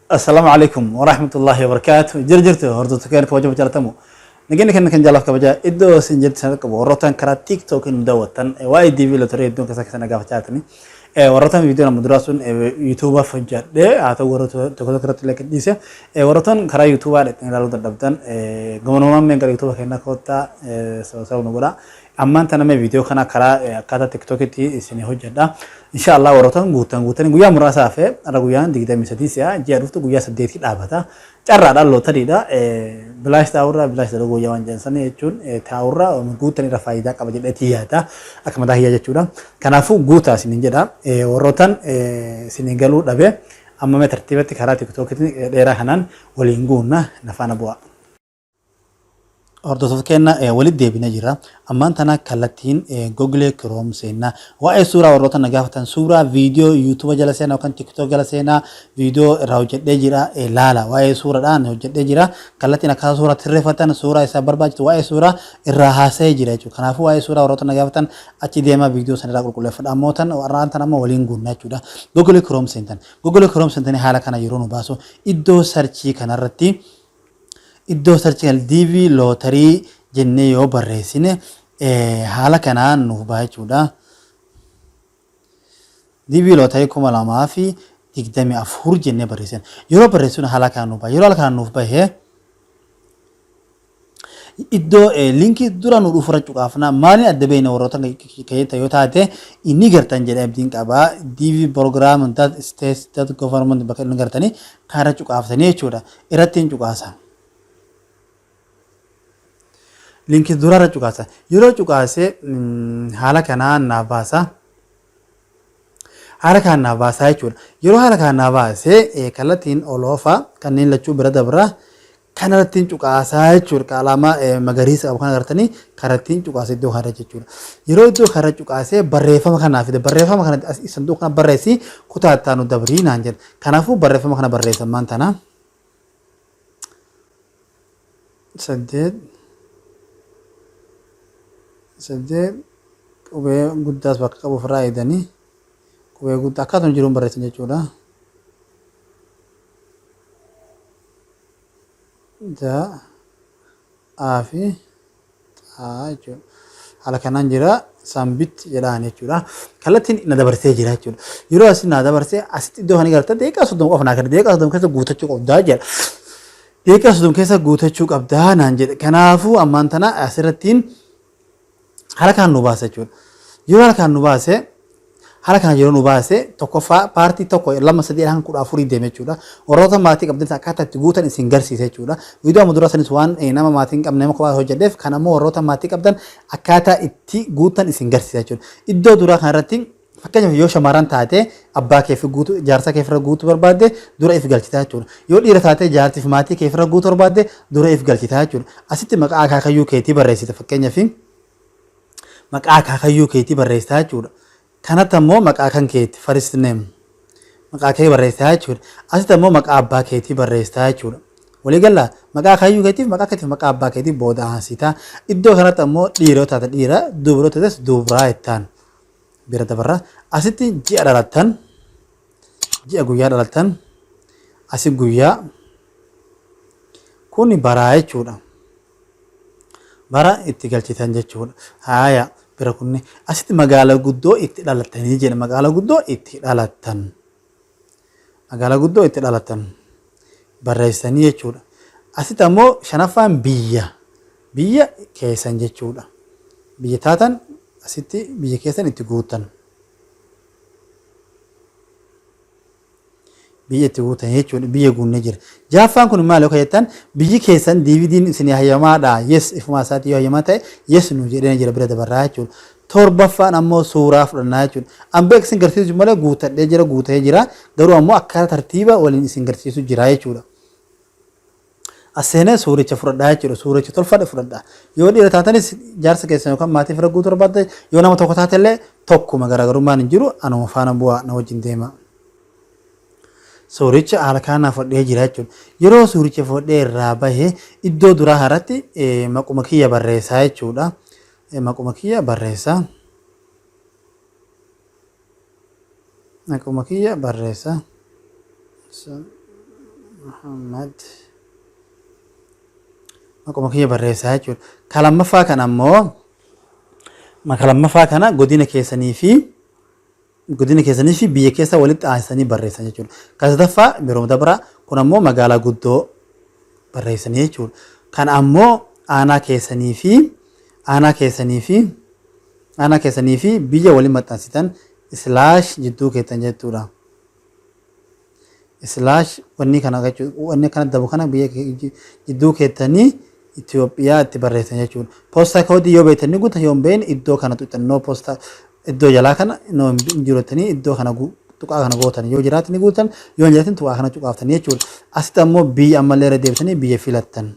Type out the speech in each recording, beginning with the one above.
Assalaamu alaikum warahmatullahi wabarakatuh. Jira jirtu hordoftoota keenya kabajamoo jaalatamoo. Nageenya keenya kan jaalaaf kabajaa iddoo isin jirtu sana qabu warroota karaa TikTok nu daawwattan waa'ee DV Lottery iddoon keessa keessa na gaafachaa jirtani. Warroota viidiyoo nama duraa sun YouTubeaf hojjedhe haa ta'u warroota tokko tokko irratti illee gadhiise. Warroota karaa YouTubaa dhaqxanii ilaaluu dadhabdan gamanumaan mee gara YouTube keenya kottaa sababa nu godha. Ammaan tana mee viidiyoo kana karaa akkaataa TikTokitti isin hojjedha. Insha Allah warroota guuttan guuttanii guyyaa muraasa hafe, har'a guyyaan 23 si'a, ji'a dhuftu guyyaa 8 dhaabata. Carraadhaan lootariidha. Bilaash taa'urraa bilaash dalaguu wayyaa waan jedhan sana jechuun taa'urraa guuttan irra faayidaa qaba jedheetii yaada. Akka mataa kiyyaa jechuudha. Kanaafuu guutaa isiniin jedha. Warrootan isinii galuu dhabe amma mee tartiibatti karaa TikTokitti dheeraa kanaan waliin guunna, na faana bu'aa. Hordoftoota keenya, walitti deebinee jirra. Ammaan tana kallattiin Google Chrome seenna. Waa'ee suuraa warroota na gaafatan, suuraa viidiyoo YouTube jala seenaa yookaan TikTok jala seenaa, viidiyoo irraa hojjedhee jira, laala. Waa'ee suuraadhaan hojjedhee jira. Kallattiin akkaataa suuraa sirreeffatan, suuraa isaa barbaachisu, waa'ee suuraa irraa haasa'ee jira jechuudha. Kanaafuu waa'ee suuraa warroota na gaafatan achi deemaa viidiyoo sana irraa qulqulleeffadha. Ammoo tan warraan tan amma waliin guunna jechuudha. Google Chrome seentan. Google Chrome seentanii haala kana yeroo nu baasu, iddoo searchii kanarratti, iddoo search kana DV Lottery jennee yoo barreessine haala kanaan nuuf baha jechuudha. DV Lottery 2024 jennee barreessina. Yeroo barreessinu haala kanaan nuuf baha. Yeroo haala kanaan nuuf bahe, iddoo linkii dura nu dhufu irra cuqaafna. Maaliin adda beekna warroota keessa yoo taate, inni gartan jedhee abdiin qaba. DV program dot state dot government bakka inni gartanii kan irra cuqaaftanii jechuudha. Irratti hin cuqaasa. Linkii dura irra cuqaasa. Yeroo cuqaase haala kanaan naaf baasa. Haala kanaan naaf baasaa jechuudha. Yeroo haala kanaan naaf baase, kallattiin oloofa kanneen lachuu bira dabra. Kanarrattiin cuqaasaa jechuudha. Qaalama magariisa qabu kana agartanii kanarrattiin cuqaasa iddoo kanarra jechuudha. Yeroo iddoo kanarra cuqaasee barreeffama kanaa fide, barreeffama kana as sanduuqa kana barreessi, kutaa itti aanu dabrii naan jedha. Kanaafuu barreeffama kana barreessa ammaan tana. 8 8, qubee guddaas bakka qabu ofirraa eegdanii qubee guddaa akkaatuma jiruun barreessan jechuudha. 6 A fi X jechuudha. Haala kanaan jira, submit jedhaan jechuudha. Kallattiin na dabarsee jira jechuudha. Yeroo asin na dabarsee asitti iddoo kana garta daqiiqaa 30 qofa naa kenna. Daqiiqaa 30 keessa guutachuu qabdaa jedha. Daqiiqaa 30 keessa guutachuu qabdaa naan jedhe. Kanaafuu ammaan tana asirrattiin haala kanaan nu baasa jechuudha. Yeroo haala kanaan nu baase, haala kana yeroo nu baase, tokkoffaa paartii 1, 2, 3 hanga 14 deeme jechuudha. Warroota maatii qabdan akkaataa itti guutan isin garsiisa jechuudha. Viidiyoo amma dura sanis waan nama maatii hin qabne, nama kophaa hojjedheef, kan ammoo warroota maatii qabdan akkaataa itti guutan isin garsiisa jechuudha. Iddoo duraa kanarratti fakkeenyaaf yoo shamarran taate, abbaa kee fi guutuu, jaarsa kee irra guutuu barbaadde, dura if galchitaa jechuudha. Yoo dhiira taate, jaartii fi maatii kee irra guutuu barbaadde, dura if galchitaa jechuudha. Asitti maqaa akaakayyuu keetii barreessita, fakkeenyaaf maqaa akaakayyuu keetii barreessitaa jechuudha. Kanatti ammoo maqaa kan keeti, first name, maqaa kee barreessitaa jechuudha. Asitti ammoo maqaa abbaa keetii barreessitaa jechuudha. Walii galaa, maqaa akaakayyuu keetiif, maqaa keetiif, maqaa abbaa keetii booda aansitaa. Iddoo kanatti ammoo dhiira yoo taate dhiira, dubra yoo taates dubraa jettaan. Bira dabarra. Asitti ji'a dhalattan, ji'a guyyaa dhalattan, asi guyyaa, kuni baraa jechuudha. Bara itti galchitan jechuudha. Haaya, bira kunni asitti magaala guddoo itti dhalattanii jedha. Magaala guddoo itti dhalattan. Magaala guddoo itti dhalatan barreessanii jechuudha. Asitti ammoo shanaffaan biyya. Biyya keessan jechuudha. Biyya taatan asitti biyya keessan itti guuttan. Biyya itti guutan jechuudha. Biyya guunnee jira. Jaaffaan kun maal yoo jettan, biyyi keessan DVD'n isin hayyamaadha. Yes, ifumaa isaatii yoo hayyamaa ta'e yes nu jedhee jira, bira dabarraa jechuudha. Torbaffaan ammoo suuraa fudhannaa jechuudha. An beek isin garsiisu malee guutadhee jira, guutee jira. Garuu ammoo akkaataa tartiiba waliin isin garsiisu jira jechuudha. As seenee suuricha fudhadhaa jechuudha. Suuricha tolfadhe fudhadhaa. Yoo dhiira taatanis jaarsa keessan yookaan maatii fira guutuu barbaadde, yoo nama tokko taate illee tokkuma, garaagarummaan hin jiru, anuma faana bu'aa, na wajjin deema. Suuricha haala kanaan fudhee jira jechuudha. Yeroo suuricha fudhee irraa bahe, iddoo duraa irratti maquma kiyya barreessaa jechuudha. Maquma kiyya barreessaa. Maquma kiyya barreessa. Muhammad. Maquma kiyya barreessaa jechuudha. Ka lammaffaa kana ammoo ka lammaffaa kana godina keessanii fi biyya keessa walitti aansanii barreessan jechuudha. Ka sadaffaa biroo dabra, kun ammoo magaalaa guddoo barreessanii jechuudha. Kan ammoo aanaa keessanii fi biyya waliin maxxansitan, slash jidduu keessan jechuudha. Slash wanni kana jechuudha. Wanni akkana dabu kana biyya jidduu keessanii Itoophiyaa itti barreessan jechuudha. Poostaa koodii yoo beektan ni guutan, yoo hin beekne iddoo kana tuqxannoo poostaa iddoo jalaa kana noo hin jiru jettanii iddoo kana tuqaa kana gootan, yoo jiraate ni guutan, yoo hin jiraatin tuqaa kana tuqaaftanii jechuudha. Asitti ammoo biyya ammallee irra deebisanii biyya filattan.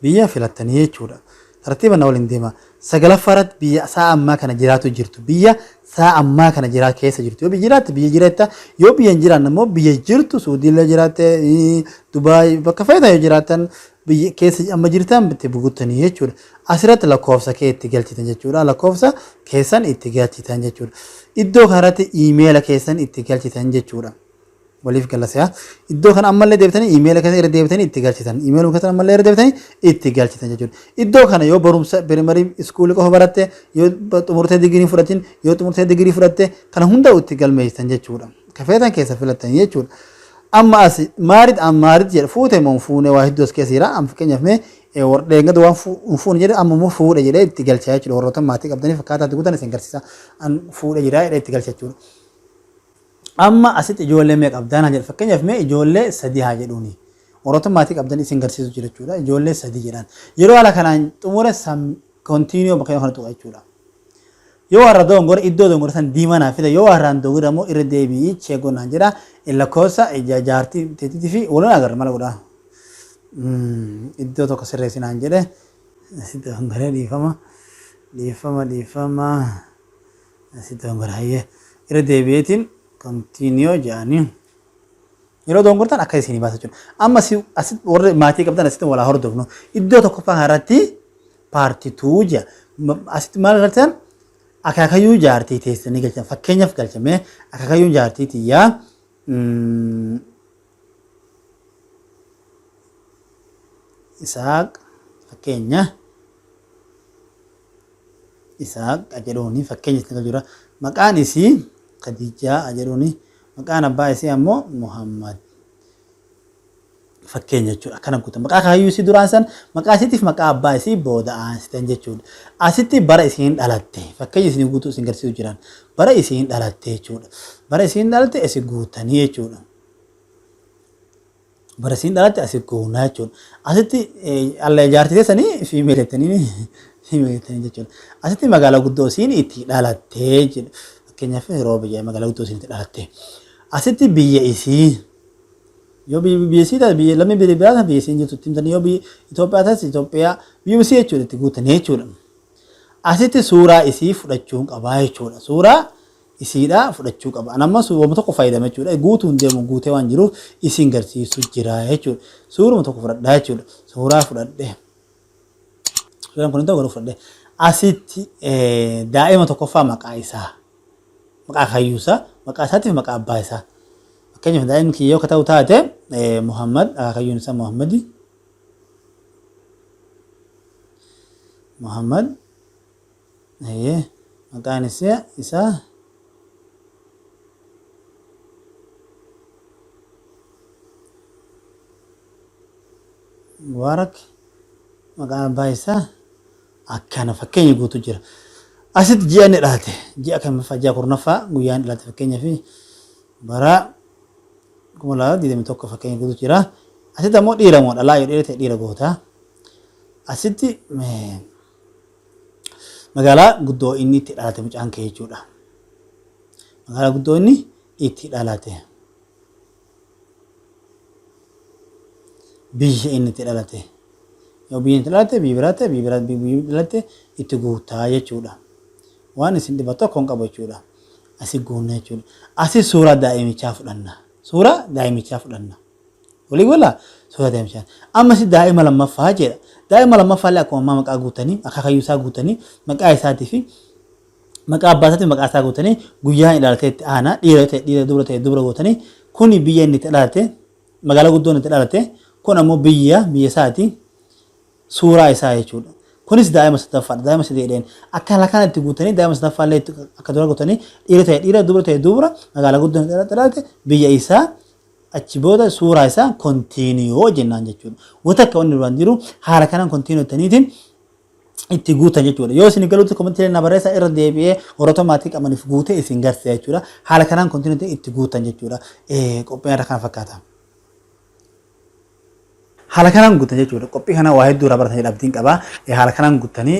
Biyya filattanii jechuudha. Tartiiba na waliin deema. Sagalaffaa irratti biyya sa'a ammaa kana jiraatu jirtu. Biyya sa'a ammaa kana jiraa keessa jirtu. Yoo biyya jiraatte biyya jiraatta. Yoo biyya hin jiraanne immoo biyya jirtu, Suudiillee jiraatte, Dubaay, bakka feetan yoo jiraattan biyya keessa amma jirtan itti guuttanii jechuudha. Asirratti lakkoofsa kee itti galchitan jechuudha. Lakkoofsa keessan itti galchitan jechuudha. Iddoo kanarratti iimeela keessan itti galchitan jechuudha. Waliif galasee iddoo kana ammallee deebitanii iimeela keessa irra deebitanii itti galchitan. Iimeeluma keessan ammallee irra deebitanii itti galchitan jechuudha. Iddoo kana yoo barumsa primary school qofa baratte, yoo xumurtee digirii fudhatin, yoo xumurtee digirii fudhatte, kana hunda itti galmeessitan jechuudha. Kafeetan keessa filattan jechuudha. Amma as married, unmarried jedha, fuute moo fuune, waa hedduu as keessa jira. Amma fakkeenyaaf mee warra waan fuune jedhe, amma immoo fuudhe jedhee itti galchaa jechuudha. Warroota maatii qabdaniif akkaataa itti guutan isin garsiisa. An fuudhe jira jedhee itti galcha jechuudha. Amma asitti ijoollee meeqa qabdaa jedha. Fakkeenyaaf mee ijoollee sadii haa jedhuuni. Warroota maatii qabdan isin garsiisu jira jechuudha. Ijoollee sadii jedhaan. Yeroo haala kanaan xumure sam continue bakka kana tuqa jechuudha. Yoo har'a dogongore iddoo dogongore san diimaa naa fida. Yoo har'aan dogongore ammoo irra deebi'ii check naan jedha. Lakkoofsa jaartii teetiitii fi waliin agarra mala godhaa. Iddoo tokko sirreessi naan jedhe. Asitti dogongoree, dhiifama. Dhiifama, dhiifama. Asitti dogongore, hayyee. Irra deebi'eetiin continue jedhanii. Yeroo dogongortan akka isinii baasa jechuudha. Amma asitti warri maatii qabdan asitti walaa hordofnu. Iddoo tokkoffaa kanarratti part two jedha. Asitti maal galchan? Akaakayyuu jaartii teessanii galchan. Fakkeenyaaf galchamee akaakayyuun jaartii tiyyaa Isaaq, fakkeenya Isaaq jedhuuni, fakkeenya itti jira. Maqaan isii Khadijaa jedhuuni, maqaan abbaa isii ammoo Muhammad. Fakkeenya jechuudha. Akkana guutan. Maqaa kaayyuu isii duraan san, maqaa isiitiif maqaa abbaa isii booda aansitan jechuudha. Asitti bara isiin dhalatte. Fakkeenya isin guutuu isin garsiisu jiran. Bara isiin dhalatte jechuudha. Bara isiin dhalatte asi guutanii jechuudha. Bara isiin dhalatte asi guunaa jechuudha. Asitti alla jaartii teessanii female jettanii, female jettanii jechuudha. Asitti magaalaa guddoo isiin itti dhalatte jechuudha. Fakkeenyaaf yeroo biyya magaalaa guddoo isiin itti dhalatte. Asitti biyya isii, yoo biyya isii taate, biyya lammii biyya biraa taate, biyya isiin jirtu itti himtanii, yoo biyya Itoophiyaa taate Itoophiyaa, biyya isii jechuudha itti guutanii jechuudha. Asitti suuraa isii fudhachuu qabaa jechuudha. Suuraa isiidhaa fudhachuu qaba. Ani amma suuruma tokko fayyadama jechuudha. Guutuun deemu guutee waan jiruuf isin garsiisu jira jechuudha. Suuruma tokko fudhadhaa jechuudha. Suuraa fudhadhe. Suuraan kun ta'u garuu fudhadhe. Asitti daa'ima tokkoffaa maqaa isaa. Maqaa kayyuu isaa, maqaa isaatiif maqaa abbaa isaa. Fakkeenyaaf daa'imni kiyya yoo ka ta'u taate Muhammad, akaakayyuun isaa Muhammadi. Muhammad. Maqaan isaa Mubaarak, maqaan abbaa isaa akkana, fakkeenya guutuu jira. Asitti ji'a inni dhalate, ji'a kamiffaa, ji'a 10ffaa guyyaan dhalate, fakkeenyaaf bara 2021, fakkeenya guutuu jira. Asitti ammoo dhiira moo dhalaa, yoo dhiira ta'e dhiira goota. Asitti magaalaa guddoo inni itti dhalate mucaan kee jechuudha. Magaalaa guddoo inni itti dhalate. Biyya inni itti dhalate. Yoo biyya itti dhalate biyya biraa ta'e, biyya biraa biyya dhalate itti guutaa jechuudha. Waan isin dhiba tokko hin qabu jechuudha. Asi guunna jechuudha. Asi suuraa daa'imichaa fudhanna. Suuraa daa'imichaa fudhanna. Walii galaa, suuraa daa'imichaa. Amma si daa'ima lammaffaa jedha. Daa'ima lammaffaa illee akkuma ammaa maqaa guutanii, akaakayyuu isaa guutanii, maqaa isaatii fi maqaa abbaa isaatii maqaa isaa guutanii, guyyaa inni dhalate itti aana, dhiira ta'e dhiira, dubra ta'e dubra gootanii, kuni biyya inni itti dhalate. Magaalaa guddoon itti dhalate. Kun ammoo biyya isaati. Suuraa isaa jechuudha. Kunis daa'ima sadaffaadha. Daa'ima sadii jedheen. Akka haala kana itti guutanii daa'ima sadaffaa illee akka dura guutanii, dhiira ta'e dhiira, dubra ta'e dubra, magaalaa guddoon itti dhalate, biyya isaa, achi booda suuraa isaa, continue jennaan jechuudha. Wanta akka wanni duraan jiru haala kanaan continue jettaniitiin itti guutan jechuudha. Yoo isin galuutti commentii na barreessa, irra deebi'ee warroota maatii qabaniif guutee isin garsiisa jechuudha. Haala kanaan continue itti guutan jechuudha. Qophiin irra kana fakkaata. Haala kanaan guutan jechuudha. Qophii kana waa hedduu irraa baratan jedha abdiin qaba. Haala kanaan guutanii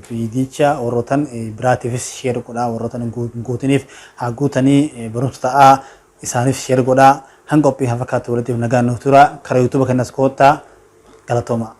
viidicha warrootan biraatiifis share godhaa, warrootan guutiniif haa guutanii, barumsa ta'aa isaaniif share godhaa. Hanga qophii kan fakkaatu walitti nagaan nuuf tura. Karaa YouTube kanas koottaa, galatooma.